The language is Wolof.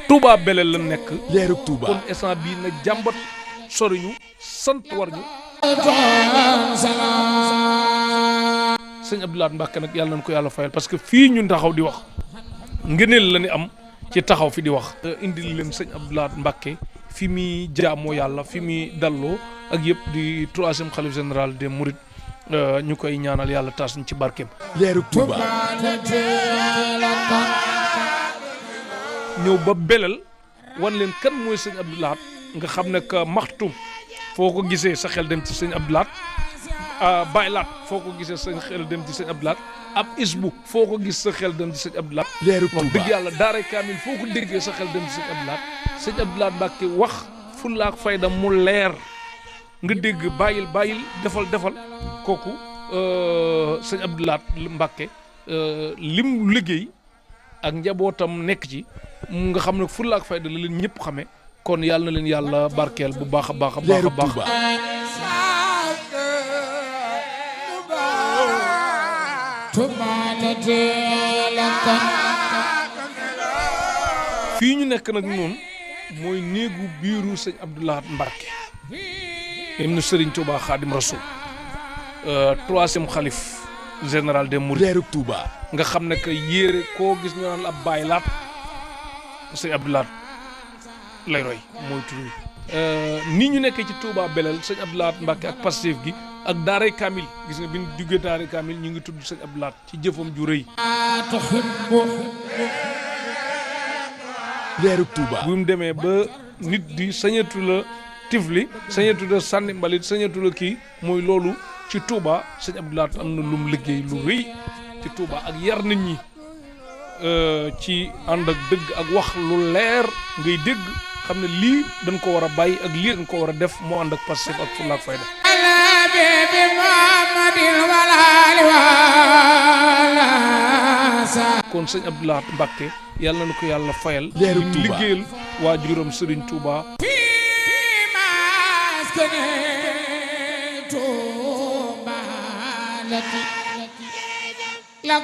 Touba Belel la nekk leerug Touba kon instant bii na jàmbat soriñu sant war ñu sëñ Abdou Lahad Mbacké nag yàlla nañ ko yàlla fayal parce que fii ñun taxaw di wax ngëneel la ni am ci taxaw fi di wax indil leen sëñ Abdou Lahad Mbacké fi muy jaamoo yàlla fi muy dalloo ak yëpp di 3e khalife général des Mourides ñu koy ñaanal yàlla taas ñu ci barkeem leerug Touba ñëw ba Belel wan leen kan mooy sëñ Abdou Lahad nga xam ne que maxtum foo ko gisee sa xel dem ci sëñ Abdou Lahad Baye Laat foo ko gisee sa xel dem ci sëñ Abdou Lahad ab isbu foo ko gis sa xel dem ci sëñ Abdou Lahad leerug wax Touba dëgg yàlla daaray kaamil foo ko déggee sa xel dem ci sëñ Abdou Lahad sëñ Abdou Lahad Mbacké wax fulla ak fayda mu leer nga dégg bàyyil defal kooku sëñ Abdou Lahad Mbacké lim liggéey ak njabootam nekk ci nga xam ne fulla ak fayda la leen ñëpp xamee kon yàlla na leen yàlla barkeel bu baax a baax a baax a leerug baax Touba fii ñu nekk nag noonu mooy néegu biiru sëñ Abdou Lahad Mbacké ibnu Serigne Touba Khadim Rasoul 3e khalife général des Mourides leerug Touba nga xam ne que yéere koo gis ñu naan ab Baye Laat sëñ Abdou Lahad lay roy mooy tur nii ñu nekkee ci Touba Belel sëñ Abdou Lahad Mbacké ak Pastef gi ak daaray Kamil gis nga bi ñu jugee daaray Kamil ñu ngi tudd sëñ Abdou Lahad ci jëfam ju rëy leerug Touba bu mu demee ba nit di sañatu la tifli sañatu la sànni mbalit sañatu la kii mooy loolu ci Touba sëñ Abdou Lahad am na lum liggéey lu rëy ci Touba ak yar nit ñi ci ànd ak dëgg ak wax lu leer ngay dégg xam ne lii dañ ko war a bàyyi ak lii dañ ko war a def moo ànd ak Pastef ak fulla ak fayda kon sëñ Abdou Lahad Mbacké yàlla na ko yàlla fayal leerug ñu Touba liggéeyal waajuram Serigne Touba la